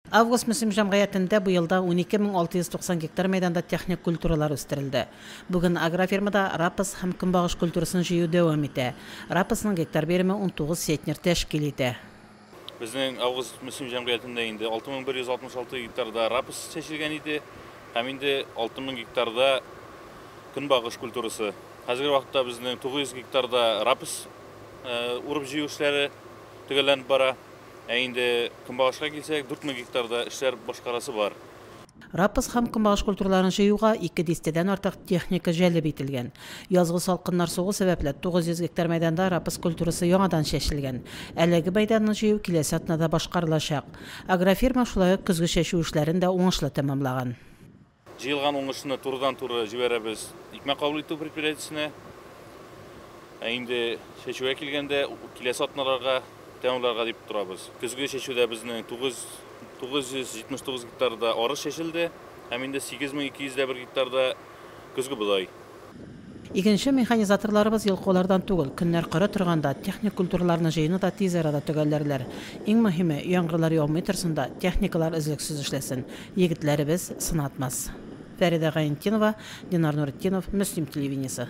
Август-Мөслим җәмгыятендә бу елда 12 690 гектар мәйданда техник культуралар үстерелде. Бүген агрофирмада рапс һәм көнбагыш культурасын җыю дәвам итә. Рапсның гектар биреме 19 центнер тәшкил итә. Безнең Август Мөслим җәмгыятендә инде 6166 гектарда рапс чәчелгән иде һәм инде 6000 гектарда көнбагыш культурасы. Хәзерге вакытта безнең 900 гектарда рапс урып җыю эшләре төгәлләнеп бара. Ә инде көнбагышка килсәк, 4000 гектарда эшләр башкарасы бар. Рапс һәм көнбагыш культураларын җыюга ике дистәдән артык техника җәлеп ителгән. Язгы салкыннар сугу сәбәпле 900 гектар мәйданда рапс культурасы яңадан чәчелгән. Әлеге мәйданны җыю киләсе атнада башкарылачак. Агрофирма шулай ук көзге чәчү эшләрен дә уңышлы тәмамлаган. Җыелган уңышны турыдан-туры җибәрәбез икмәк кабул итү предприятиесенә. Ә инде чәчүгә килгәндә, киләсе атналарга тәмамларга дип торабыз. Көзге чәчүдә безнең 979 гектарда арыш чәчелде һәм инде 8201 гектарда көзге бодай. Игенче механизаторларыбыз ялкаулардан түгел, көннәр коры торганда техник культураларны җыюны да тиз арада төгәлләрләр. Иң мөһиме, яңгырлар яумый торсын да, техникалар өзлексез эшләсен. Егетләребез сынатмас. Фәридә Гаянтинова, Динар Нуретдинов, Мөслим телевидениесе.